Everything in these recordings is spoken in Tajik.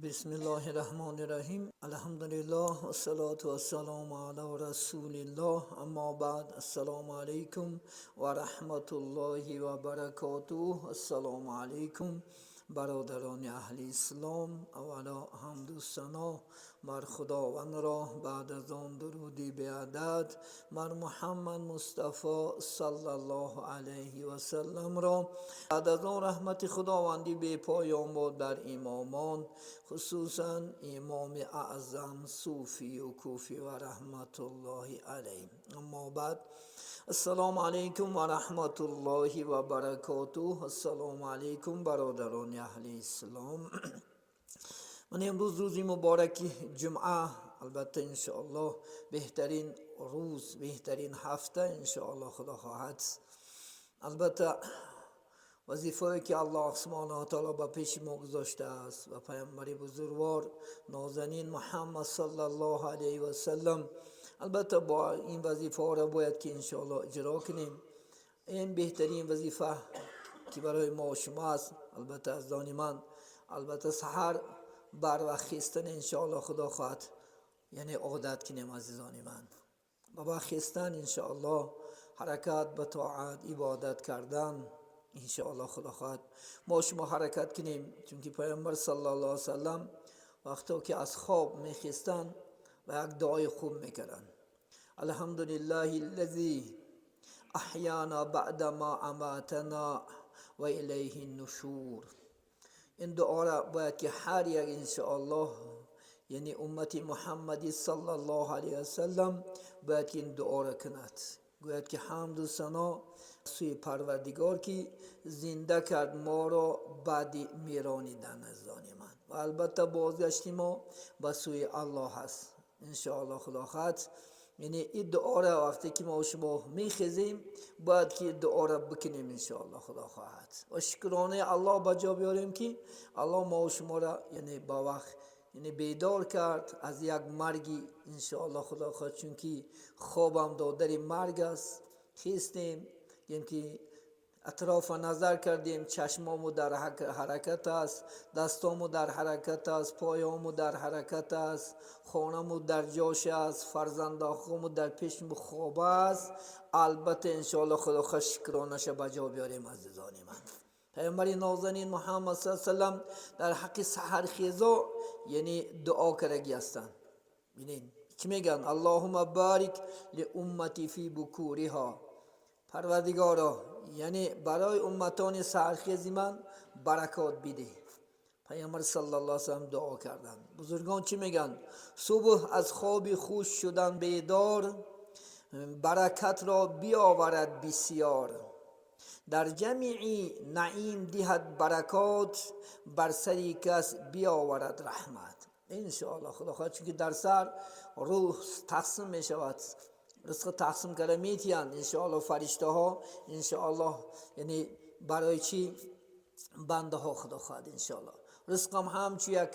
بسم الله الرحمن الرحیم. الحمد لله والصلاة والسلام علی رسول الله. اما بعد، السلام علیکم و رحمت الله و برکاته. السلام علیکم برادران اهل اسلام. اولا حمد و ثنا بر خداوند را، بعد از آن درودی بی‌عدد بر محمد مصطفی صلی الله علیه و سلم را، بعد از آن رحمت خداوندی بی پایان باد بر امامان، خصوصا امام اعظم صوفی و کوفی و رحمت الله علیه. اما بعد، السلام علیکم و رحمت الله و برکاته. السلام علیکم برادران اهل اسلام. من امروز روزی مبارکی جمعه، البته انشاءالله بهترین روز، بهترین هفته، انشاءالله خدا خواهد. البته وظیفه که الله سبحانه و تعالی به پیش ما گذاشته است و پیامبر بزرگوار نازنین محمد صلی الله علیه و سلم، البته با این وظیفه را باید که انشاءالله اجرا کنیم. این بهترین وظیفه که برای ما و شما است، البته از من، البته سحر بر وقت خیستن انشاءالله خدا خواهد، یعنی عادت کنیم عزیزان من. با خیستن انشاءالله حرکت به طاعت عبادت کردن، انشاءالله خدا خواهد ما شما حرکت کنیم، چون که پیامبر صلی الله علیه وسلم وقتی که از خواب میخیستن و یک دعای خوب میکردن: الحمد لله الذی احیانا بعد ما اماتنا و الیه النشور. این دعا را باید که هر یک انشاءالله، یعنی امت محمدی صلی الله علیه وسلم، باید که این دعا را کند. گوید که حمد و ثنا سوی پروردگار که زنده کرد ما را بعد میرانیدن. عزیزان من، و البته بازگشت ما به سوی الله هست انشاءالله خدا خواهد. یعنی این دعا را وقتی که ما شما میخیزیم باید که دعا را بکنیم انشاءالله خدا خواهد و شکرانه الله به جا بیاریم که الله ما و شما را یعنی با وقت یعنی بیدار کرد از یک مرگی انشاءالله خدا خواهد، چون که خوابم دادر مرگ است. خیستیم، یعنی که اطراف نظر کردیم، چشمامو در حرکت است، دستامو در حرکت است، پایامو در حرکت است، خانمو در جاش است، فرزندانمو در پیش خواب است. البته انشاءالله خدا خواه شکرانش به جا بیاریم. عزیزان من، پیامبر نازنین محمد صلی الله علیه وسلم در حق سحرخیزا یعنی دعا کردگی هستند. ببینین چی میگن: اللهم بارک لامتی فی بکورها. پروردگارا، یعنی برای امتان سحرخیز من برکات بده. پیامبر صلی الله علیه وسلم دعا کردن. بزرگان چی میگن؟ صبح از خواب خوش شدن بیدار، برکت را بیاورد بسیار. در جمیعی نعیم دهد برکات، بر سری کس بیاورد رحمت. انشاءالله خدا خواهد، چون که در سر روح تقسیم می شود، رزق تقسیم کرده میتیان انشاءالله فرشته ها، انشاءالله یعنی برای چی بنده ها خدا خواهد. انشاءالله رزق هم همچو یک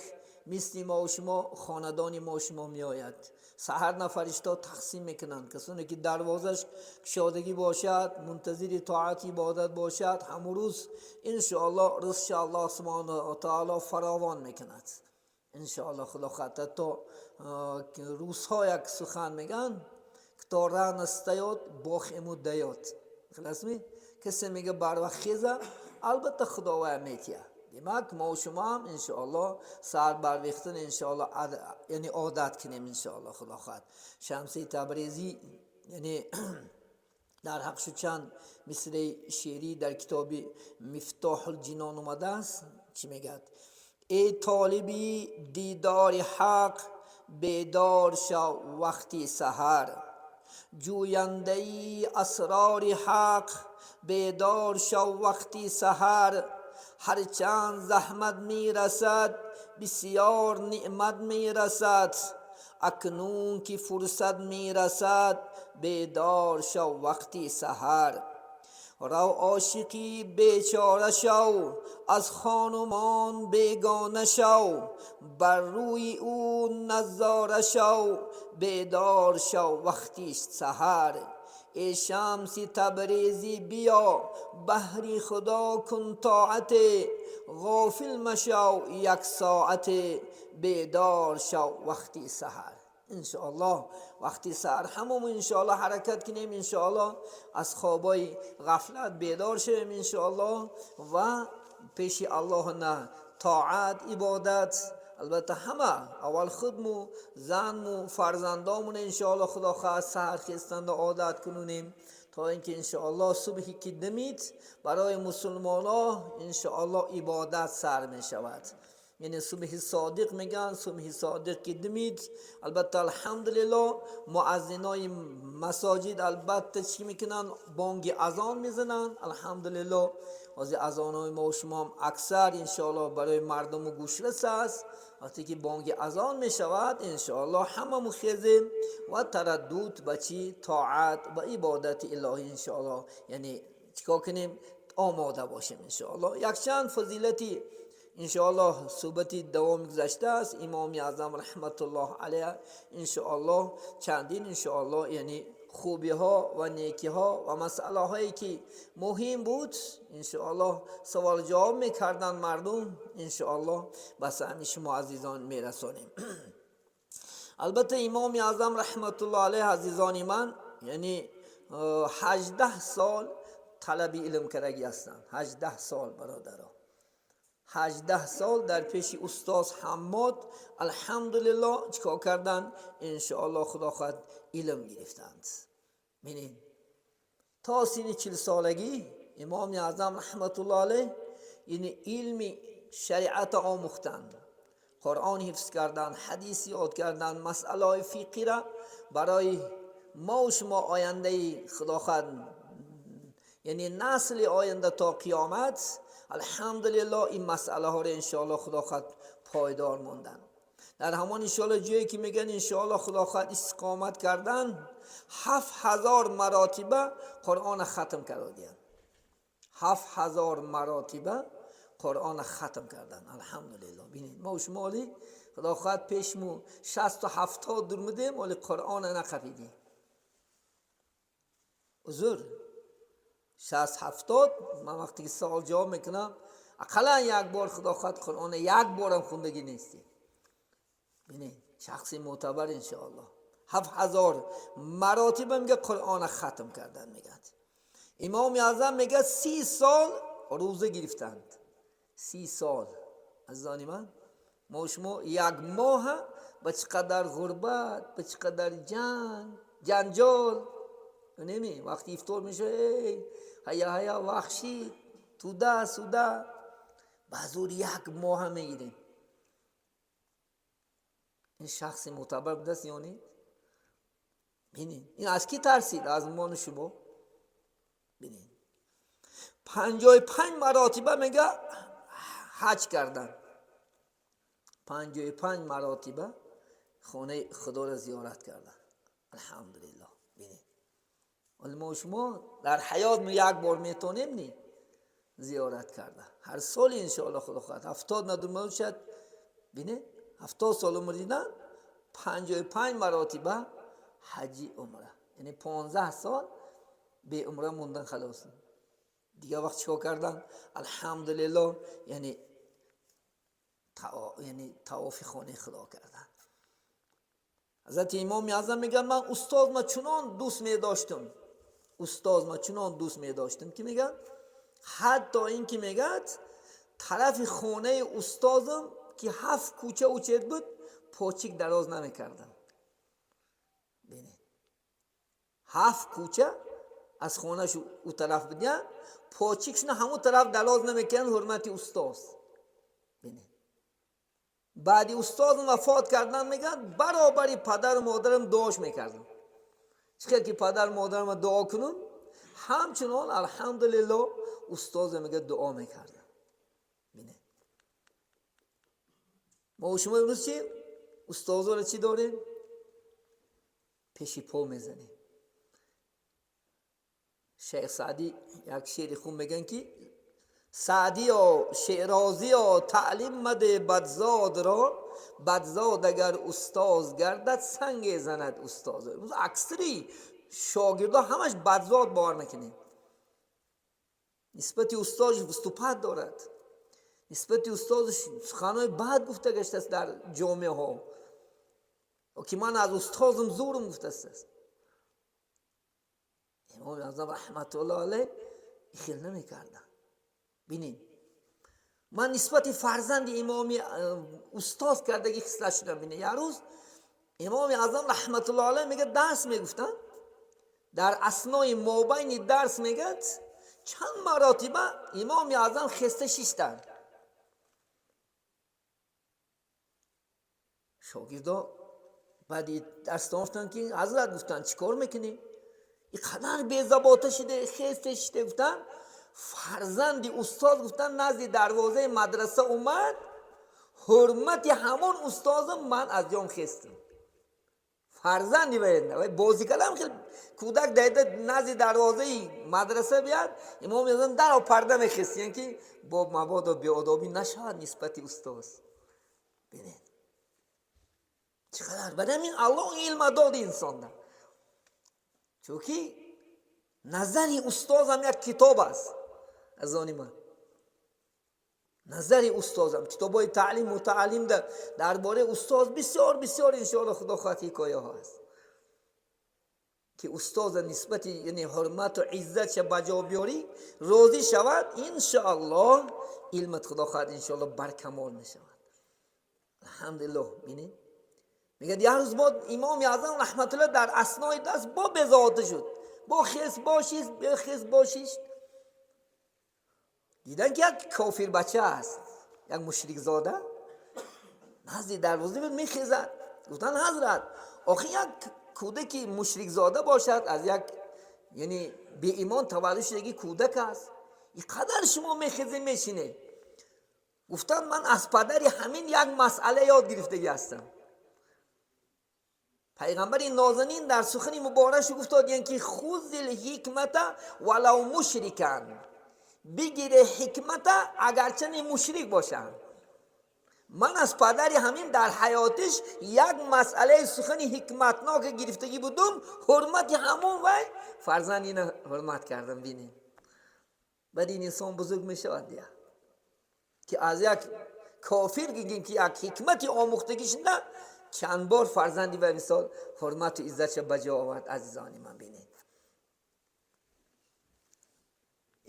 مثل ما و شما خاندان ما و شما می آید. سحر نه فرشته تقسیم میکنند. کسانی که دروازش کشادگی باشد، منتظر طاعت عبادت باشد، همون روز انشاءالله رزق الله سبحانه و تعالی فراوان میکند انشاءالله خدا خواهد. تا روس ها یک سخن میگن: кто рано встает، Бог ему дает. خلاص کسی میگه بر وقت خیزه، البته خداوند میتیه. Demak، ما و شما هم انشاءالله سحر بروقتن انشاءالله یعنی عادت کنیم انشاءالله خدا خواهد. شمسی تبریزی یعنی در حقش چند مصرع شعری در کتاب مفتاح الجنان اومده است. چی میگد؟ ای طالبی دیدار حق، بیدار شو وقتی سحر. جوینده اسرار حق، بیدار شو وقتی سحر. هرچند زحمت میرسد، بسیار نعمت میرسد. اکنون که فرصت میرسد، بیدار شو وقتی سحر. رو عاشقی بیچاره شو، از خانمان بیگانه شو، بر روی او نظاره شو، بیدار شو وقتی سحر. ای شمس تبریزی بیا، بهری خدا کن طاعت، غافل مشو یک ساعت، بیدار شو وقتی سحر. انشاءالله وقتی سحر همون انشاءالله حرکت کنیم، انشاءالله از خوابای غفلت بیدار شویم انشاءالله و پیش الله نه طاعت عبادت. البته همه اول خودمو، زنمو، فرزندامون انشاءالله خدا خواهد سحر خیستند و عادت کنونیم تا اینکه انشاءالله صبحی که دمید برای مسلمان ها انشاءالله عبادت سر می شود. یعنی صبح صادق میگن، صبح صادق که دمید البته الحمدلله مؤذنای مساجد البته چی میکنن؟ بانگ اذان میزنن. الحمدلله از اذانای ما و شما هم اکثر انشاءالله برای مردم گوشرس است. وقتی که بانگ اذان میشود انشاءالله همه خیزیم و تردد به چی؟ طاعت و عبادت الهی انشاءالله. یعنی چیکار کنیم؟ آماده باشیم انشاءالله. یک چند فضیلتی انشاءالله صحبتی دوام گذشته است امام اعظم رحمت الله علیه انشاءالله چندین انشاءالله یعنی خوبی ها و نیکی ها و مسئله هایی که مهم بود انشاءالله سوال جواب میکردن مردم، انشاءالله به سهم شما عزیزان میرسانیم. البته امام اعظم رحمت الله علیه عزیزان من یعنی 18 سال طلب علم کردگی هستند. 18 سال برادرها، 18 سال در پیش استاد حماد الحمدلله چیکار کردن؟ انشاءالله خدا خواهد علم گرفتند. ببینید تا سن 40 سالگی امام اعظم رحمت الله علیه یعنی علم شریعت آموختند، قرآن حفظ کردن، حدیث یاد کردن، مسئله های فقهی را برای ما و شما آینده خدا خواهد یعنی نسل آینده تا قیامت الحمدلله این مسئله ها را انشاءالله خدا خواهد پایدار ماندن. در همان انشاءالله جایی که میگن انشاءالله خدا خواهد استقامت کردن، 7000 مراتبه قرآن ختم کردن. 7000 مراتبه قرآن ختم کردن الحمدلله. ببینید ما و شما ولی خدا خواهد پیشمو 60 و 70 در مدیم ولی قرآن نقپیدیم. حضور 60 70 من وقتی که سوال جواب میکنم اقلا یک بار خدا خواهد قرآن یک بارم خوندگی نیستی. ببینید شخصی معتبر انشاءالله 7000 مراتب میگه قرآن ختم کردن. میگه امام اعظم میگه 30 سال روزه گرفتند. 30 سال عزیزان من، ما شما یک ماه به چقدر غربت، به چقدر جنگ جنجال نمی وقتی افطار میشه هیا هیا وحشی توده سوده به یک ماه میگیریم. این شخص معتبر بوده است یا نه؟ ببینید این از کی ترسید؟ از ما شما. ببینید 55 مراتبه میگه حج کردن. 55 مراتبه خانه خدا را زیارت کردن الحمدلله. ببینید ولی ما شما در حیات ما یک بار میتونیم نی زیارت کرده هر سال انشاءالله خدا خواهد 70 ندوم شد. ببینید 70 سال عمر دیدن 55 مراتبه حجی عمره، یعنی 15 سال به عمره موندن خلاص. دیگه وقت چیکار کردن؟ الحمدلله یعنی طواف خانه خدا کردن. حضرت امام اعظم میگن من استاد ما چنان دوست می داشتم، استاد ما چنان دوست می داشتم که میگن حتی اینکه میگد طرف خانه استادم که 7 کوچه اوچت بود پاچیک دراز نمیکردم. ببینید 7 کوچه از خانهش او طرف بودن پاچیکشون همون طرف دراز نمیکردن حرمت استاد. ببینید بعدی استاد وفات کردن میگن برابری پدر و مادرم دعاش میکردم. چقدر که پدر و مادرم دعا کنم همچنان الحمدلله استاد میگه دعا میکردم. ببینید ما و شما امروز چی؟ استاد رو چی داریم؟ پیش پا میزنیم. شیخ سعدی یک شعر خوب میگن که سعدی و شیرازی و تعلیم مده بدزاد را، بدزاد اگر استاز گردد سنگ زند استاز. اکثری шогирдо ҳамаш бадзод бовар накунед. Нисбати устодаш выступать дорад, нисбати устодаш суханҳои бад гуфта гаштааст дар ҷомеаҳо, ки ман аз устозам зурам гуфтааст. Имоми Аъзам раҳматуллоҳ алайҳ хел намекарданд. Бинед, ман нисбати фарзанди имоми устоз кардаги хислат шудам. Бинед, як рӯз Имоми Аъзам раҳматуллоҳ алайҳ мегӯяд, дарс мегуфтанд, дар аснои мобайни дарс мегӯяд, чанд маротиба Имоми Аъзам хеста шиштанд. Шогирдо баъди дарс тамом гуфтанд, ки ҳазрат, гуфтанд, чӣ кор мекунӣ? Ин қадар безабота шиде, хесте шиште. Гуфтанд, фарзанди устоз, гуфтанд, назди дарвозаи мадраса омад, ҳурмати ҳамон устозам ман аз ҷом хестам. Фарзанди вай бозикалам хел кӯдак дайда назди дарвозаи мадраса биёд, Имоми Аъзам даро парда мехест, яъне ки бо мабодо беодобӣ нашавад нисбати устоз. Бинед чӣ қадар барои ҳамин Аллоҳ илма дод инсонда, чунки назари устозам як китоб аст. Аз они ман назари устозам китобҳои таълиму таълим дар бораи устоз бисёр бисёр, иншоалло, худо хоҳад, ҳикояҳо аст, ки устоза нисбати, яъне ҳурмату иззатша ба ҷо биёрӣ, розӣ шавад, иншоаллоҳ, илмат, худо хоҳад, иншоалло, баркамол мешавад. Алҳамдулиллоҳ. Бинед, мегӯяд, як рӯз бо Имоми Аъзам раҳматуллоҳ дар аснои дарс бо безоата шуд, бо хес бошист, бехес бошишт. Дидан, ки як кофирбача аст, як мушрикзода назди дарвоза буд, мехезад. Гуфтанд, ҳазрат, охи як кӯдаки мушрикзода бошад, аз як, яъне беимон таваллуд шудаги кӯдак аст, ин қадар шумо мехезед, мешинед? Гуфтанд, ман аз падари ҳамин як масъала ёд гирифтагӣ ҳастам. Пайғамбари нозанин дар сухани муборашу гуфтодиян, ки خذ الحكمة ولو مشركا, бигире ҳикмата, агарчани мушрик бошанд. Ман аз падари ҳамин дар ҳаётиш як масъалаи сухани ҳикматнока гирифтагӣ будум, ҳурмати ҳамон вай фарзанд ина ҳурмат кардам. Бинем, баъд ин инсон бузург мешавад, дия, ки аз як кофир гигем, ки як ҳикмати омӯхтагӣ шуда, чанд бор фарзанди ба мисол ҳурмату иззатша ба ҷо овард. Азизони ман, бинед,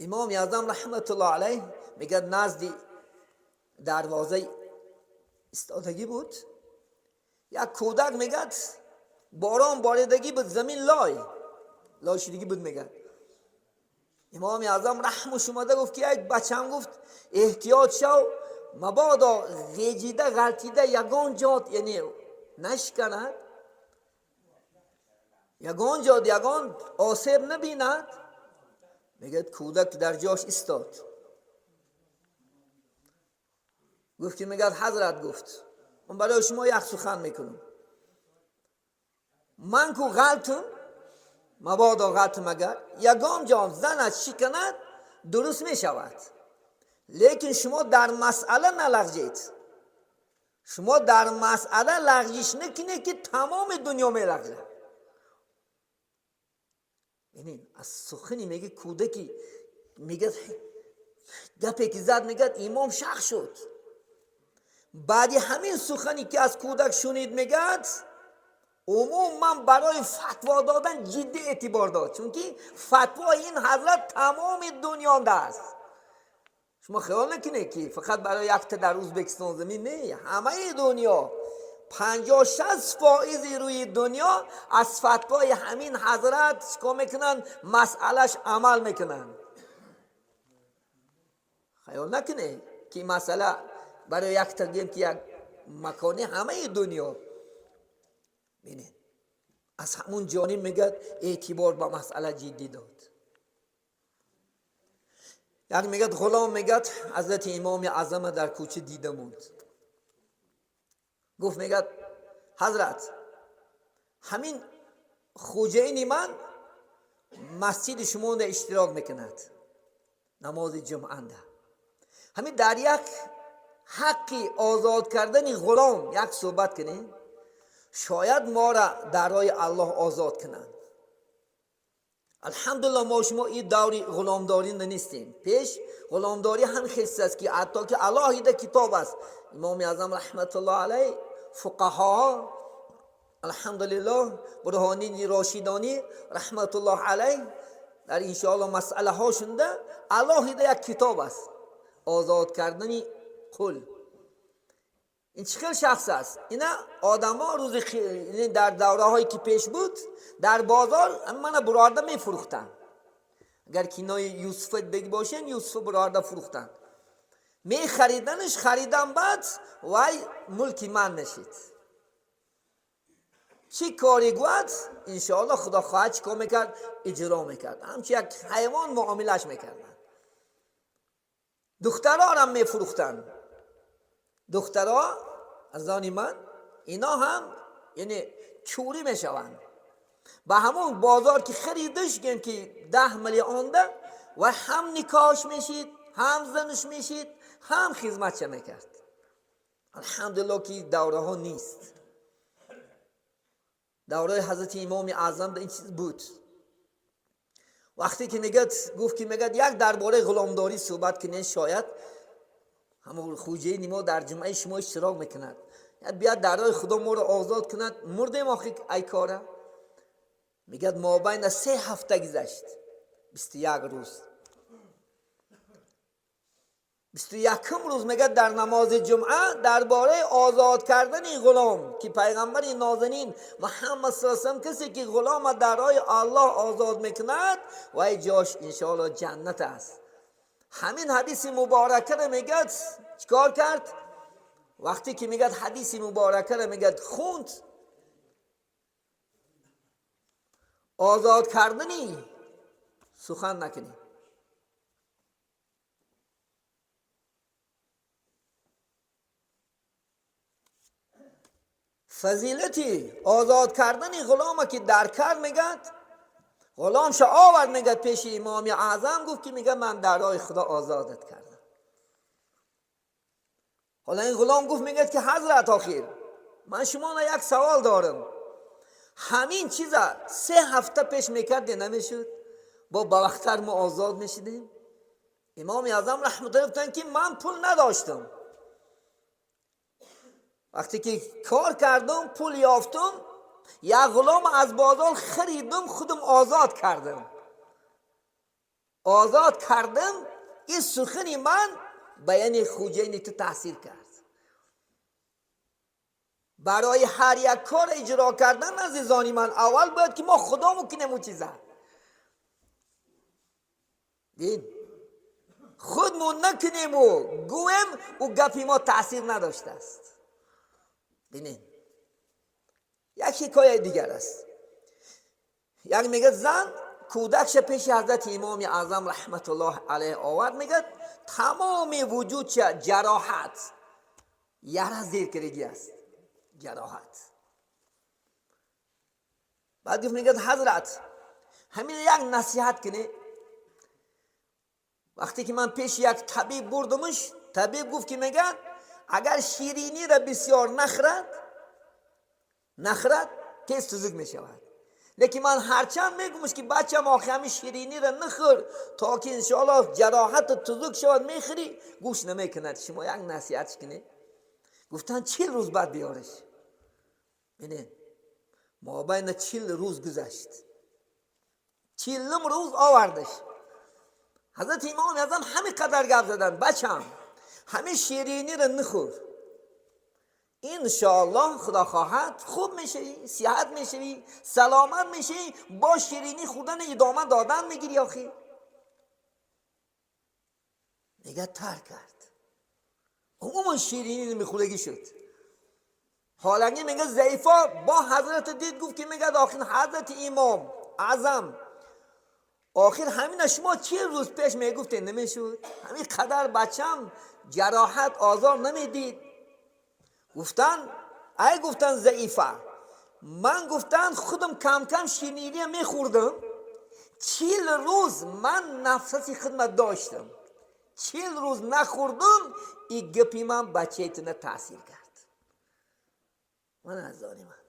Имоми Аъзам раҳматуллоҳ алайҳ мегӯяд, назди дарвозаи истодагӣ буд, як кӯдак, мегӯяд, борон боридагӣ буд, замин лой лой шудагӣ буд. Мегӯяд, Имоми Аъзам раҳмуш омада гуфт, ки як бачам, гуфт, эҳтиёт шав, мабодо ғеҷида ғалтида ягон ҷот, яъне нашканад, ягон ҷод ягон осеб набинад. Мегӯяд, кӯдак дар ҷош истод. Гуфт, ки мегӯяд, ҳазрат, гуфт, ман барои шумо як сухан мекунам, ман ку ғалтум, мабодо ғалтум, агар ягон ҷо занад, шиканад, дуруст мешавад, лекин шумо дар масъала налағҷед, шумо дар масъала лағжиш накунед, ки тамоми дунё мелағжад. Бинед, аз сухани, меги, кӯдаки, мегӯяд, гапе ки зад, мегӯяд, имом шах шуд. Баъди ҳамин сухане ки аз кӯдак шунид, мегӯяд, умуман барои фатво додан ҷиддӣ эътибор дод, чунки фатвои ин ҳазрат тамоми дунёнда аст. Шумо хиёл накунед, ки фақат барои якта дар Узбекистон замин, не, ҳамаи дунё, 56% рӯи дунё аз фатвои ҳамин ҳазрат чикор мекунанд? Масъалаш амал мекунанд. Хаёл накунед, ки масъала барои якта, гӯем, ки як макони, ҳамаи дунё. Бинед, аз ҳамун ҷониб, мегӯяд, эътибор ба масъала ҷиддӣ дод. Як, мегӯяд, ғулом, мегӯяд, ҳазрати Имоми Аъзама дар кӯча дида монд. Гуфт, мегӯяд, ҳазрат, ҳамин хуҷаини ман масҷиди шумода иштирок мекунад намози ҷумъанда, ҳамин дар як ҳаққи озод кардани ғулом як суҳбат кунем, шояд мора дар роҳи Аллоҳ озод кунанд. Алҳамдулиллоҳ, мо шумо ин даври ғуломдорӣ нестем. Пеш ғуломдорӣ ҳам хис аст, ки ҳатто ки алоҳида китоб аст. Имоми Аъзам раҳматуллоҳ алайҳ, фуқаҳо, алҳамдулиллоҳ, Бурҳониддин Рошидонӣ раҳматуллоҳ алайҳ, дар иншоаллоҳ масъалаҳо шунда алоҳида як китоб аст, озод кардани қул. Ин чӣ хел шахс аст? Ина одамо рӯзи дар давраҳое ки пеш буд, дар бозор мана бурорда мефурӯхтанд. Агар кинои Юсуф бег бошен, Юсуф бурорда фурӯхтанд, мехариданаш, харидан баъд вай мулки ман мешид. Чӣ кори гӯяд, иншоаллоҳ худо хоҳад чӣ кор мекард, иҷро мекард. Ҳамчун як ҳайвон муомилаш мекарданд. Духтарорам мефурӯхтанд. Духтаро аз они ман, ино ҳам яъне чӯрӣ мешаванд. Ба ҳамон бозор ки харидаш, гем ки 10 миллионда, ва ҳам никоҳш мешид, ҳам занш мешид, ҳам хизматча мекард. Алҳамдулиллоҳ ки давраҳо нест. Давраи ҳазрати Имоми Аъзам ин чиз буд. Вақте ки мегӯяд, гуфт ки мегӯяд, як дар бораи ғуломдорӣ суҳбат кунед, шояд ҳамон хуҷаини мо дар ҷумъаи шумо иштирок мекунад, биёд дар роҳи Худо моро озод кунад, мурдем охи ай кора. Мегӯяд мобайна 3 ҳафта гузашт, 21 рӯз. 21 рӯз мегӯяд дар намози ҷумъа дар бораи озод кардани ғулом, ки пайғамбари нозанин Муҳаммад саллаллоҳу алайҳи васаллам касе ки ғулома дар роҳи Аллоҳ озод мекунад, вай ҷош иншоаллоҳ ҷаннат аст. Ҳамин ҳадиси муборакаро мегӯяд чикор кард? Вақте ки мегӯяд ҳадиси муборакаро мегӯяд хунд, озод кардани сухан накунед. Фазилати озод кардани ғулома ки дар кард, мегӯяд ғуломша овард, мегӯяд пеши Имоми Аъзам, гуфт ки мегӯяд ман дар роҳи Худо озодат кардам. Ҳола ин ғулом гуфт, мегӯяд ки ҳазрат, охир ман шуморо як савол дорам. Ҳамин чиза 3 ҳафта пеш мекарде намешуд, бо ба вақттар мо озод мешидем? Имоми Аъзам раҳматуллоҳ гуфтанд ки ман пул надоштам. Вақте ки кор кардам, пул ёфтам, як ғулом аз бозор харидам, худам озод кардам. Озод кардам, ин сухани ман ба яъне хуҷаини ту таъсир кард. Барои ҳар як кор иҷро кардан, азизони ман, аввал бояд ки мо худамон кунем он чиза. Дид? Худмон накунему гӯем, ӯ гапи мо таъсир надоштааст. Бинед, як ҳикояи дигар аст. Як мегӯяд зан кӯдакша пеши ҳазрати Имоми Аъзам раҳматуллоҳ алайҳ овард, мегӯяд тамоми вуҷудша ҷароҳат, яра зер кардагӣ аст, ҷароҳат. Баъд гуфт, мегӯяд ҳазрат, ҳамин як насиҳат кунед. Вақте ки ман пеши як табиб бурдумш, табиб гуфт ки мегӯяд агар ширинира бисёр нахӯрад, тез тузук мешавад. Лекин ман ҳарчанд мегӯмш ки бачам охи ҳамин ширинира нахӯр, то ки иншоаллоҳ ҷароҳату тузук шавад, мехӯрӣ, гӯш намекунад. Шумо як насиҳат кунед. Гуфтанд 40 рӯз баъд биёриш. Бинед, мобайна 40 рӯз гузашт, 40 рӯз овардаш. Ҳазрати Имоми Аъзам ҳамин қадар гап заданд, бачам ҳамин ширинира нахӯр, иншоаллоҳ худо хоҳад хуб мешавӣ, сиҳат мешавӣ, саломат мешавӣ, бо ширинӣ хӯрдан идома додан мегирӣ. Охи мегӯяд тарк кард, умуман ширинӣ намехӯрдагӣ шуд. ҳоланги мегӯяд заифа бо ҳазрат дид, гуфт ки мегӯяд охир ҳазрати Имом Аъзам, охир ҳамина шумо 40 рӯз пеш мегуфтед намешуд, ҳамин қадар бачам ҷароҳат озор намедид. Гуфтан ай, гуфтан заифа, ман гуфтан худам кам кам ширинӣ мехӯрдам, 40 рӯз ман нафаси хидмат доштам, 40 рӯз нахӯрдам, и гапи ман бачаетона таъсир кард. Ман аз они ман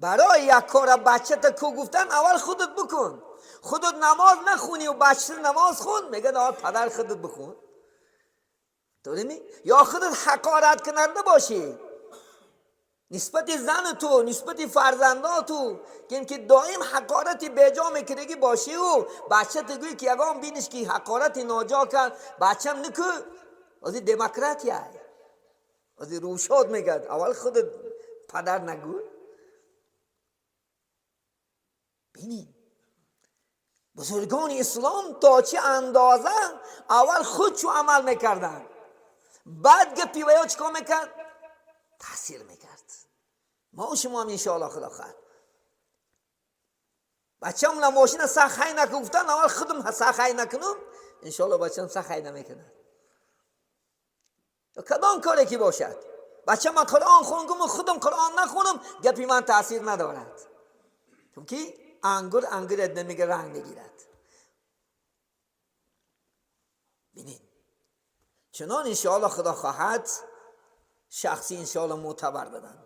برای یک کار بچه تا کو گفتن اول خودت بکن. خودت نماز نخونی و بچه نماز خون، میگه نه پدر خودت بخون. درست؟ یا خودت حقارت کننده باشی نسبت زن تو، نسبت فرزندان تو، که دائم حقارت بیجا میکردگی باشی و بچه تو گویی که یگان بینش که حقارت ناجا کرد بچم نکو. از این دموکراتی از این روشاد میگد اول خودت پدر نگو. بینی بزرگان اسلام تا چه اندازه اول خودشو عمل میکردن، بعد گپی و یا چیکار میکرد؟ تاثیر میکرد. ما و شما هم انشاءالله خدا خواهد بچه‌م ماشین سخی نکن گفتن اول خودم سخی نکنم، انشاءالله بچه‌م سخی نمیکنه. کدام کاری که باشد بچه من قرآن خونگم و خودم قرآن نخونم گپی من تاثیر ندارد، چون که انگور انگور نمیگه رنگ میگیرد. ببینید چنان انشاءالله خدا خواهد شخصی انشاءالله معتبر بدن.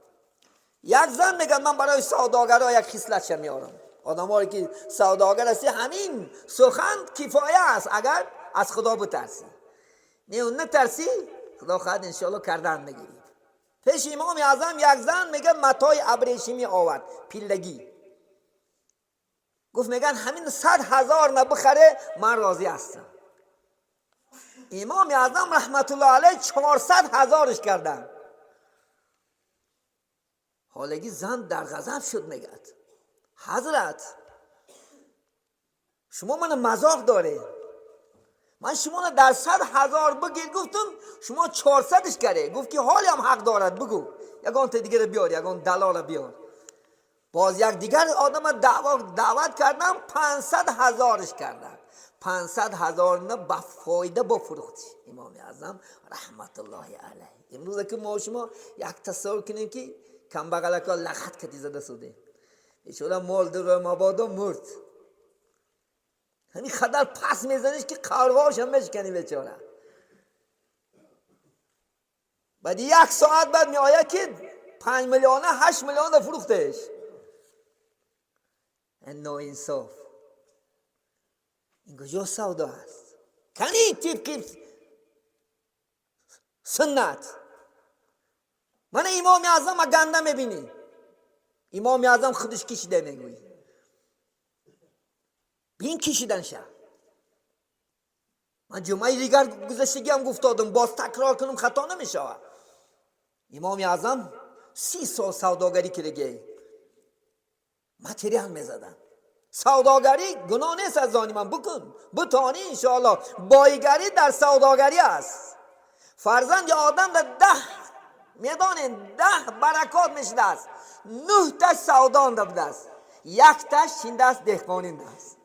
یک زن میگه من برای سوداگرها یک خصلت میارم، آدمایی که سوداگر هستی همین سخن کفایه است اگر از خدا بترسی. نه اون نترسی خدا خواهد انشاءالله کردن میگیری. پیش امام اعظم یک زن میگه متای ابریشمی آورد پیلگی، گفت میگن همین 100,000 نه بخره من راضی هستم. امام اعظم رحمت الله علیه 400,000 کردن. حالگی زن در غضب شد، میگه حضرت شما من مذاق داره، من شما در 100,000 بگیر گفتم شما 400ش کرده. گفت که حالی هم حق دارد بگو یگان تا دیگر بیار، یگان دلال بیار. باز یک دیگر آدم دعوت کردم 500,000ش کردم. 500,000 نه با فایده با فروخت. امام اعظم رحمت الله علیه. امروز که ما شما یک تصور کنیم که کم بغلکا لخت کتی زده سوده ایشولا مال در مبادا مرد، همین خدر پس میزنیش که قرواش هم میشکنی بیچاره. بعد یک ساعت بعد می آید که 5 میلیون 8 میلیون فروختش. ناانصاف. این کجا سودا است؟ کنی طبق سنت. من امام اعظم گنده میبینی، امام اعظم خودش کشیده میگویی بین کشیدن شه. من جمعه دیگر گذشتگی هم گفتادم باز تکرار کنم خطا نمیشه. امام اعظم 30 سال سوداگری کرده، متریال میزدن. سوداگری گناه نیست از آن من بکن بتانی انشاءالله. بایگری در سوداگری است. فرزند آدم در 10 میدانین 10 برکات میشده است، 9 تاش سودان بوده است، 1 تاش چینده است دهقانین است.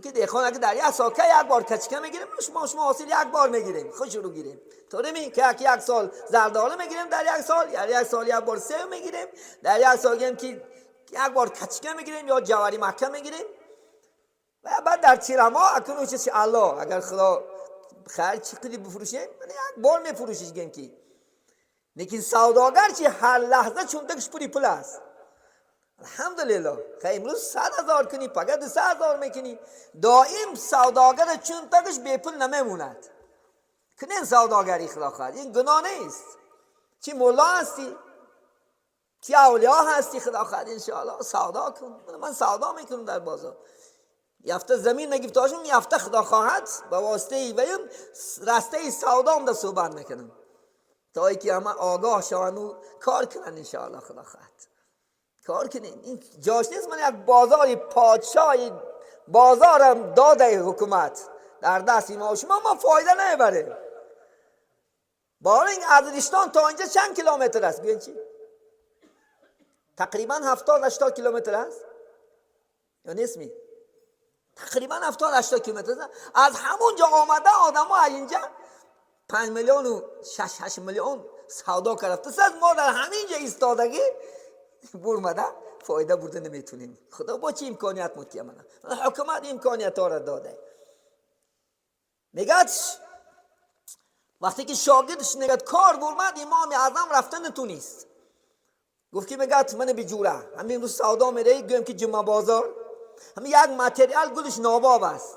که دهقان اگه در یک سال که یک بار کچکه میگیریم، شما حاصل یک بار میگیریم، خوش رو گیریم. طوری می که یک سال زردآلو میگیریم در یک سال، یا یک سال یک بار سیب میگیریم، در یک سال گیم که یک بار کچکه میگیریم یا جواری مکه میگیریم. و بعد در تیرما اکنون چه الله اگر خدا خیر چقدر بفروشیم یک بار میفروشیش گیم که. لیکن سوداگر چی هر لحظه چون دکش پولی پول است. الحمدلله خیلی امروز 100,000 کنی پگه 200,000 میکنی، دائم سوداگر چون تکش بی پول نمیموند. کنین سوداگری خدا خواهد این گناه نیست. چی مولا هستی چی اولیا هستی خدا خواهد انشاءالله سودا کن. من سودا میکنم در بازار. یفته زمین نگفتاشم یفته خدا خواهد با واسطه ای ویم رسته سودا هم در صحبت میکنم تا ای که همه آگاه شوند و کار کنن انشاءالله خدا خواهد کار کنین. این جاش نیست. من یک بازاری پادشاهی بازارم داده حکومت در دست ما و شما، ما فایده نمیبره. بار این از رشتان تا اینجا چند کیلومتر است؟ ببین چی؟ تقریبا 70-80 کیلومتر است یا نیست؟ می تقریبا 70-80 کیلومتر است. از همونجا آمده آدم ها اینجا 5 میلیون و 6-8 میلیون سودا کرده است. ما در همینجا ایستادگی برمده فایده برده نمیتونیم. خدا با چه امکانیت متیه من حکومت امکانیت ها را داده. میگه وقتی که شاگردش نگه کار برمد امام اعظم رفتن تو نیست. گفت که میگه من بیجوره همین روز سودا میره، گویم که جمعه بازار همین یک متریال گلش ناباب است،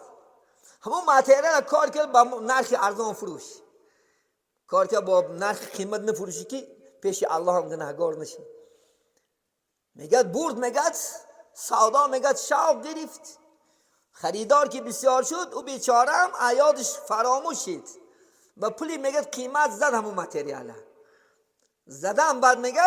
همون متریال کار کرد با نرخ ارزان فروش، کار کرد با نرخ قیمت نفروشی که پیش الله هم گناهگار نشی. میگه برد، میگه سودا، میگه شوق گرفت، خریدار که بسیار شد، او بیچاره هم عیادش فراموش شد، با پولی میگه قیمت زد همون متریاله زدم. بعد میگه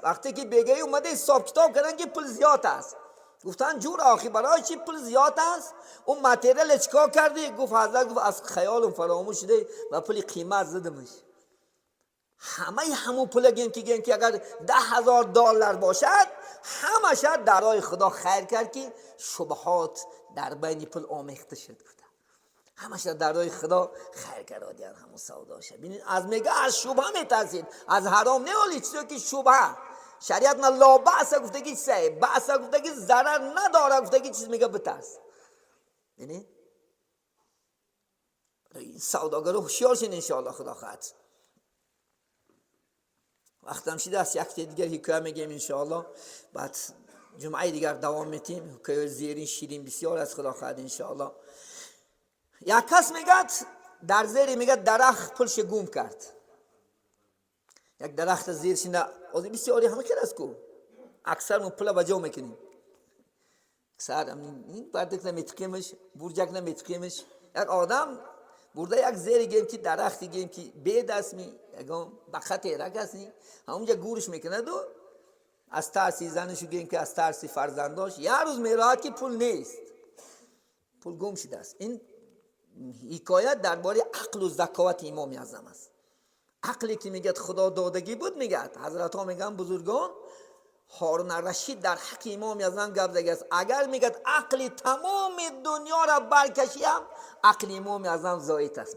وقتی که بیگهی اومده حساب کتاب کردن که پول زیاد است، گفتن جور آخی برای چی پول زیاد است؟ اون متریال چیکار کردی؟ گفت حضرت، گفت از خیالم فراموش شده و پول قیمت زدمش. همه همون پول گیم که اگر $10,000 باشد همش در راه خدا خیر کرد که شبهات در بین پول آمیخته شد. گفته همش در راه خدا خیر کرد همون سودا شد. ببینید از میگه از شبهه میترسید، از حرام نه، ولی چیزی که شبهه شریعت نه لا بأس گفتگی سه بأس گفتگی ضرر نداره گفتگی چیز میگه بترس. ببینید سوداگر هوشیار شین انشاءالله خدا خواهد. وقتم شده است یک دیگر حکایه میگیم انشاءالله، بعد جمعه دیگر دوام میتیم. حکایه زیرین شیرین بسیار از خدا خواهد انشاءالله. یک کس میگه در زیر میگه درخت پولش گم کرد، یک درخت زیرش نه از بسیاری همه که است کو اکثر ما پول بجا میکنیم، اکثر این بردک نمیتقیمش، برجک نمیتقیمش. یک آدم برده یک زیر گیم که درختی گیم که بی دست می یگان بخط رگ هستی همونجا گورش میکند و از ترسی زنشو گیم که از ترسی فرزنداش یه روز میراحت که پول نیست، پول گم شده است. این حکایت درباره عقل و ذکاوت امام اعظم است. عقلی که میگه خدا دادگی بود، میگه حضرت ها میگن بزرگان هارون الرشید در حق امام اعظم گپ زده است، اگر میگه عقل تمام دنیا را برکشیم عقل امام اعظم زاید است.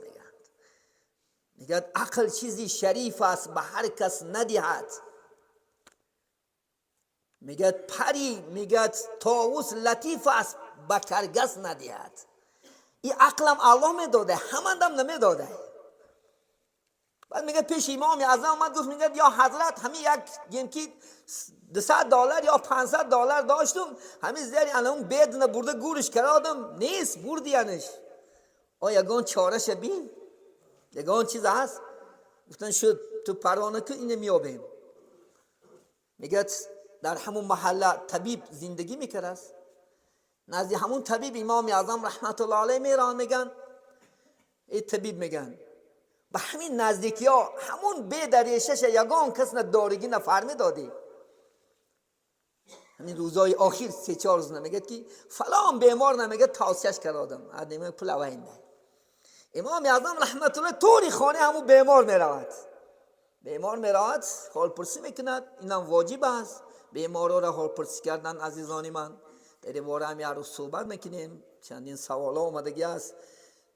میگه عقل چیزی شریف است به هر کس ندهد. میگه پری، میگه طاووس لطیف است به کرگس ندهد. این عقلم الله میداده، همندم نمیداده. بعد میگه پیش امام اعظم آمد گفت میگه یا حضرت همین یک گیم که $200 یا $500 داشتم، همین زیری الان بدن برده گورش کردم نیست بردیانش، آیا یگان چاره بین یگان چیز هست؟ گفتن شد تو پروانه که اینو میابیم. میگه در همون محله طبیب زندگی میکرد، نزدی همون طبیب امام اعظم رحمت الله علیه میران، میگن ای طبیب، میگن به همین نزدیکی ها همون به دریشش یگان کس نه دارگی نه فرمی دادی. همین روزای آخر 3-4 روز نمیگه که فلان بیمار نمیگه توصیهش کردم ادم پول آینده. امام اعظم رحمت الله طوری خانه همون بیمار میرود، بیمار میرود حال پرسی میکند، اینم واجب است بیمارا را حال پرسی کردن. عزیزان من در این باره هم یه روز صحبت میکنیم، چندین سوال ها آمدگی است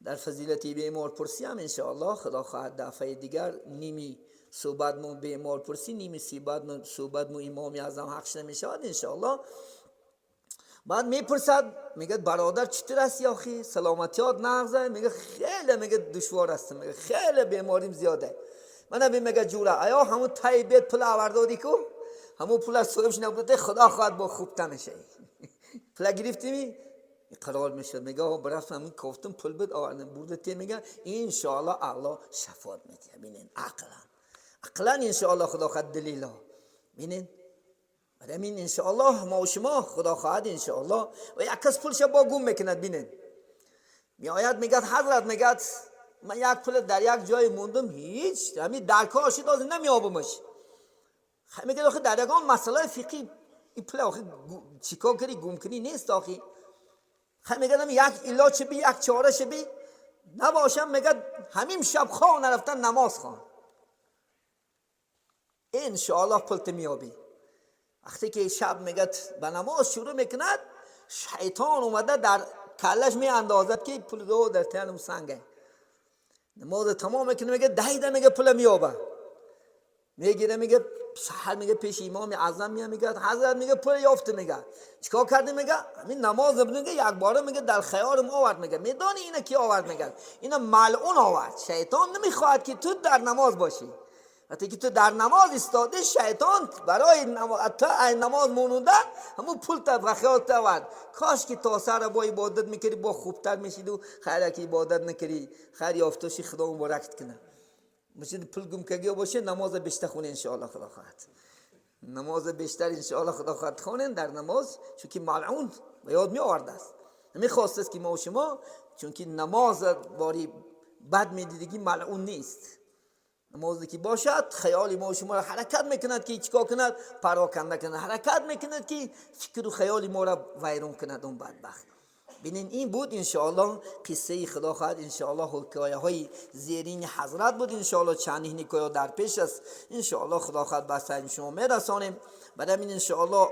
در فضیلت بیمار پرسی هم انشاءالله خدا خواهد دفعه دیگر نیمی صحبت مو بیمار پرسی، نیمی صحبت مو امام اعظم حقش نمیشود انشاءالله. بعد میپرسد میگه برادر چطور است یا سلامتیات نغزه؟ میگه خیلی میگه دشوار است، میگه خیلی بیماریم زیاده. من میگه جوره آیا همون تای بیت پول آوردادی کو همون پول از صاحبش نبوده، خدا خواهد با خوب تنشه پول گرفتیمی قرار میشد. میگه آقا برفتم همون کفتم پول بود آوردم برده تی، میگه انشاءالله الله شفاعت میده. ببینین عقلا انشاءالله خدا خواهد دلیلا. ببینین برای انشاءالله ما و شما خدا خواهد انشاءالله. و یک کس پولش با گم میکند. ببینین میآید میگه حضرت، میگه من یک پول در یک جای موندم هیچ همین در کار شد از نمیابمش. میگه آخه در یگان مسئله فقهی این پول آخه چیکار کردی گم کنی نیست آخه. میگه یک علاج بی یک چاره بی نباشم، میگه همین شب خواه نرفتن نماز خوان انشاءالله پولت میابی. وقتی که شب میگه به نماز شروع میکند، شیطان اومده در کلش می اندازد که پول دو در تنم سنگه. نماز تمام میکنه میگه دهیده میگه پول میابه میگیره، میگه سحر میگه پیش امام اعظم میاد میگه حضرت میگه پول یافته. میگه چیکار کردی؟ میگه همین نماز میگه یک باره میگه در خیالم آورد. میگه میدانی اینا کی آورد؟ میگه اینا ملعون آورد، شیطان نمیخواهد که تو در نماز باشی. وقتی که تو در نماز ایستاده، شیطان برای تو نماز مونده همون پول تا و خیال تا. کاش که تا سر با عبادت میکردی، با خوبتر میشید و خیر که عبادت نکردی، خیر یافتاشی، خدا مبارکت کنه. مثل پول گم کگی باشه، نماز بیشتر خونه انشاءالله خدا خواهد، نماز بیشتر انشاءالله خدا خواهد خونن در نماز، چون که ملعون و یاد می آورده است، میخواست است که ما و شما، چون که نماز باری بد میدیدگی ملعون نیست. نمازی که باشد، خیال ما و شما را حرکت میکند که چیکار کند؟ پراکنده کند. حرکت میکند که فکر و خیال ما را ویرون کند اون بدبخت. ببینین، این بود انشاءالله قصه خدا خواهد، انشاءالله حکایه های زیرین حضرت بود. انشاءالله چند حکایه در پیش است، انشاءالله خدا خواهد به شما میرسانیم. بعد این انشاءالله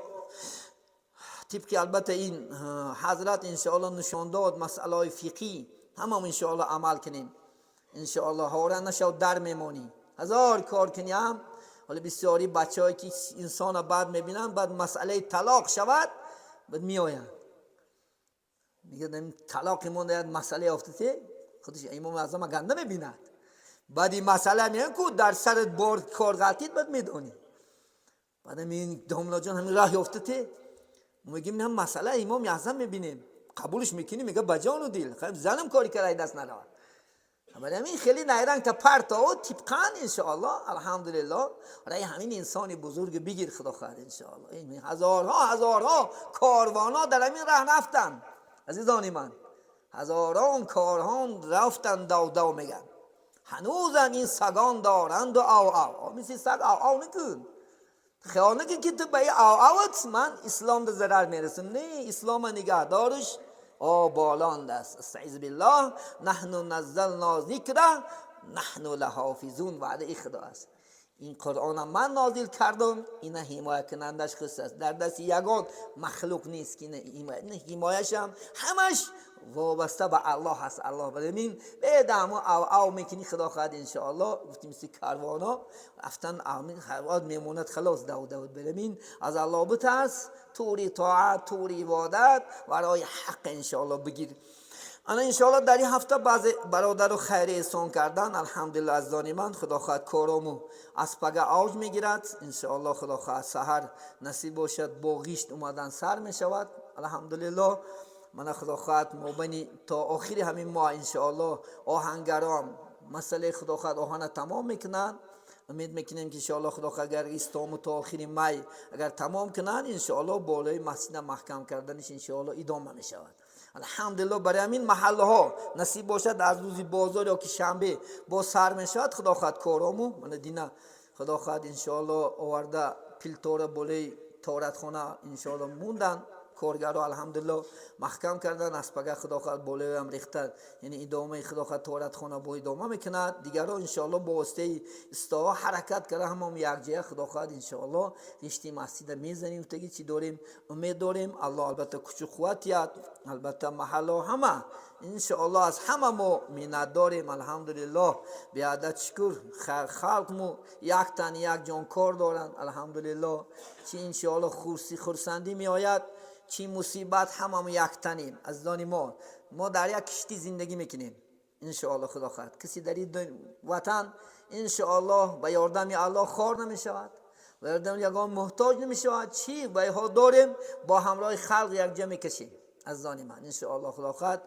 طبق البته این حضرت انشاءالله نشان داد مسئله فقهی، همه انشاءالله عمل کنیم. انشاءالله هاره نشو، در میمانی، هزار کار کنی هم. حالا بسیاری بچه که انسان بعد میبینن، بعد مسئله طلاق شود، بعد میآیند میگه طلاق ما یک مسئله افتاده. خودش امام اعظم گنده میبیند. بعد این مسئله میگن که در سرت بار کار غلطید، بعد میدونی. بعد این داملا جان همین راه افتاده، میگیم هم مسئله امام اعظم میبینیم، قبولش میکنیم. میگه بجان و دل، خب زنم کاری کرده دست ندارد. ولی همین خیلی نیرنگ تا پرتا و طبقا انشاءالله. الحمدلله، برای همین انسان بزرگ بگیر خدا خواهد انشاءالله. این هزارها هزارها کاروانا در همین راه رفتن. عزیزان من، هزاران کارهان رفتن، دو دو میگن، هنوزم این سگان دارند و او او. مثل سگ او او نکن. خیال نکن که تو به او اوت من اسلام ده ضرر میرسم. نه، اسلام نگه دارش آ بالاند است. استعیذ بالله، نحن نزلنا ذکر نحن لحافظون. وعده خدا است. این قرآن من نازل کردم، این حمایت کنندش خود است. در دست یگان مخلوق نیست که حمایش هم همش وابسته به الله هست. الله ببین به دمو او او میکنی، خدا خواهد انشاءالله. گفتیم مثل کروانا رفتن، امین خیرات میموند، خلاص داود داود. ببین، از الله بترس، طوری طاعت، طوری عبادت برای حق انشاءالله بگیر. انا انشاءالله در این هفته بعض برادر و خیر احسان کردن. الحمدلله، از من خدا خواهد کارامو از پگه اوج میگیرد انشاءالله. خدا خواهد سحر نصیب باشد، با غیشت اومدن سر میشود. الحمدلله، من خدا خواهد مبنی تا آخر همین ماه انشاءالله آهنگرام مسئله خدا خواهد آهن تمام میکنن. امید میکنیم که انشاءالله خدا خواهد اگر استامو تا آخر می اگر تمام کنن، انشاءالله بالای مسجد محکم کردنش انشاءالله ادامه میشود. الحمدلله، برای همین محله ها نصیب باشد، از روزی بازار یا که شنبه با سر میشود خدا خواهد کارامو. من دینه خدا خواهد انشاءالله آورده پیلتور بالای تارتخانه انشاءالله موندن کارگرها. الحمدلله، محکم کردن. از پگه خدا خواهد بالای هم ریختن، یعنی ادامه خدا خواهد تارت خانه با ادامه میکند. دیگرها انشاءالله با واسطه استاها حرکت کرده، هم یک جای خدا خواهد انشاءالله رشتی مسجد میزنیم. تگی چی داریم؟ امید داریم الله البته کچو قوت یاد. البته محله همه انشاءالله از همه ما منت داریم. الحمدلله، بیادت شکر، خلق مو یک تن یک جان کار دارن. الحمدلله، چی انشاءالله خورسی خرسندی می آید، چی مصیبت، همه یک تنیم. از ما ما در یک کشتی زندگی میکنیم. انشاءالله خدا خواهد کسی در این وطن انشاءالله به یاردم الله خار نمی شود و یاردم یگان محتاج نمی شود. چی به ها داریم، با همراه خلق یک جا میکشیم. از من انشاءالله خدا خواهد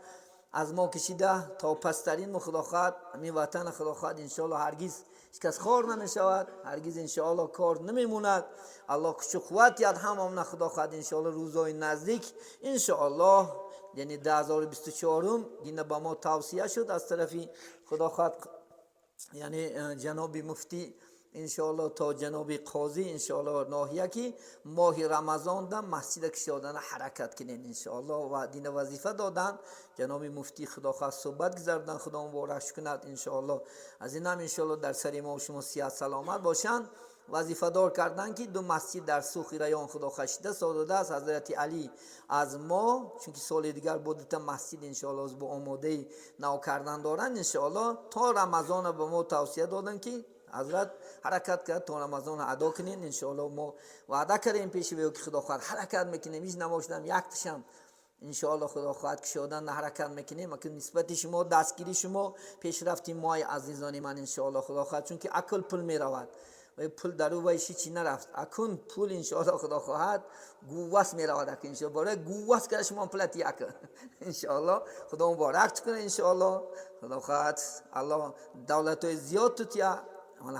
از ما کشیده تا پسترین خدا خواهد همین وطن خدا خواهد انشاءالله هرگز هیچ کس خار نمی شود، هرگز انشاءالله کار نمیموند. الله کچ قوت یاد هم امنا. خدا خواهد انشاءالله روزهای نزدیک انشاءالله، یعنی 2024 دینه به ما توصیه شد از طرفی خدا خواهد، یعنی جناب مفتی انشاءالله تا جناب قاضی انشاءالله ناحیه که ماه رمضان ده مسجد کشادن حرکت کنین انشاءالله و دین وظیفه دادن. جناب مفتی خدا خواست صحبت گذاردن، خدا مبارک کند انشاءالله. از این هم انشاءالله در سر ما و شما صحت سلامت باشند. وظیفه دار کردن که دو مسجد در سوخی رایان خدا خشیده ساده است. حضرت علی از ما، چون که سال دیگر با دو مسجد انشاءالله با آماده نو کردن دارن، انشاءالله تا رمضان به ما توصیه دادن که حضرت حرکت کرد تا رمضان ادا کنین. انشاءالله ما وعده کردیم پیش که خدا خواهد حرکت میکنیم. هیچ نماشدم یک تشم. Иншоалло, Худо хоҳад, кушодан ҳаракат мекунем. Акн нисбати шумо, дастгири шумо, пешрафти мои азизони ман, иншоалло, Худо хоҳад, чунки акл пул меравад ва пул дар ӯ вайши чӣ нарафт. Акун пул, иншоалло, Худо хоҳад, гуввас меравад. Акун, иншоалло, барои гуввас кара шумо пулати як, иншоалло, Худо муборак кунад. Иншоалло, Худо хоҳад, Аллоҳ давлатҳои зиёд тутия.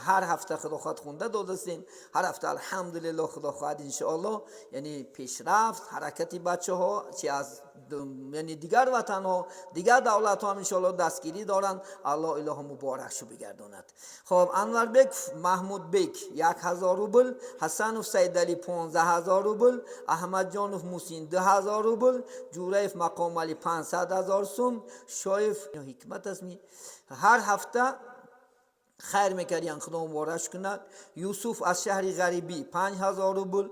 Ҳар ҳафта, Худо хоҳад, хунда додастем ҳар ҳафта, алҳамдулилло. Худо хоҳад, иншоалло, яъне пешрафт, ҳаракати бачаҳо чи аз, яъне, дигар ватанҳо, дигар давлатҳо ҳам, иншоалло, дастгирӣ доранд. Аллоҳ илоҳо муборакшу бигардонад. Хоб, Анварбек Маҳмудбек 1000 рубл, Ҳасанов Саидалӣ 15 000 рубл, Аҳмадҷонов Мусин 2000 рубл, Ҷураев Мақомалӣ 500 000 сум, Шоев Ҳикмат аст, ҳар ҳафта хайр мекардиян, Худо муборакш кунад. Юсуф аз шаҳри Ғарибӣ 5000 рубл.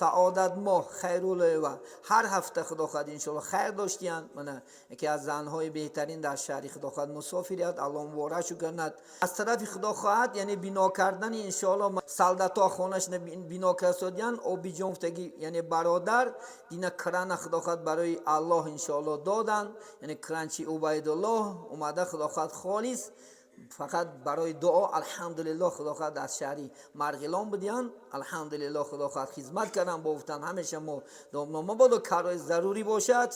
Саодат Моҳ Хайруллоева ҳар ҳафта, Худо хоҳад, иншоалло, хайр доштиян. Мана яке аз занҳои беҳтарин дар шаҳри, Худо хоҳад, мусофирият, Аллоҳ муборакшу кунад. Аз тарафи, Худо хоҳад, яъне бино кардани, иншоалло, солдатҳо хонашна бино кардасодиян. Обиҷон гуфтаги, яъне бародар дина крана, Худо хоҳад, барои Аллоҳ, иншоалло, додан, яъне кранчи Убайдуллоҳ омада, Худо хоҳад, холис фақат барои дуо. Алҳамдулилло, Худо хоҳад, аз шаҳри Марғилон будиян. Алҳамдулилло, Худо хоҳад, хизмат кардан бо гуфтан ҳамеша мо домнома бодо карои зарурӣ бошад,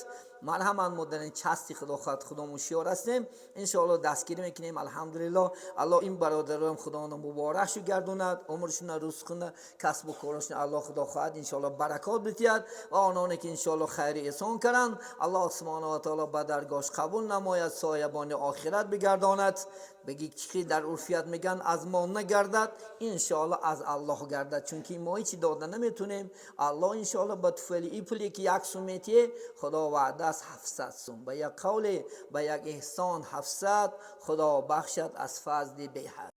марҳамат. Мо дар ин части, Худо хоҳад, худомон шиёр ҳастем, иншоалло, дастгирӣ мекунем. Алҳамдулилло, Аллоҳ ин бародароам, Худоно муборакшу гардонад, умршуна, рузқуна, касбу корашона Аллоҳ, Худо хоҳад, иншоалло, баракот бидиҳад ва ононе ки, иншоалло, хайри эҳсон карданд, Аллоҳ субҳонаҳу ва таоло ба даргоҳш қабул намояд, соябони охират бигардонад. Беги ки дар урфият мегӯянд, аз мо нагардад, иншоалло, аз Аллоҳ гардад, чунки мо ҳечи дода наметунем. Аллоҳ, иншоалло, ба туфайли и пуле ки як сум метиҳе, Худо ваъда аст 700 сум, ба як қавле, ба як эҳсон 700 Худо бахшад аз фазли беҳад.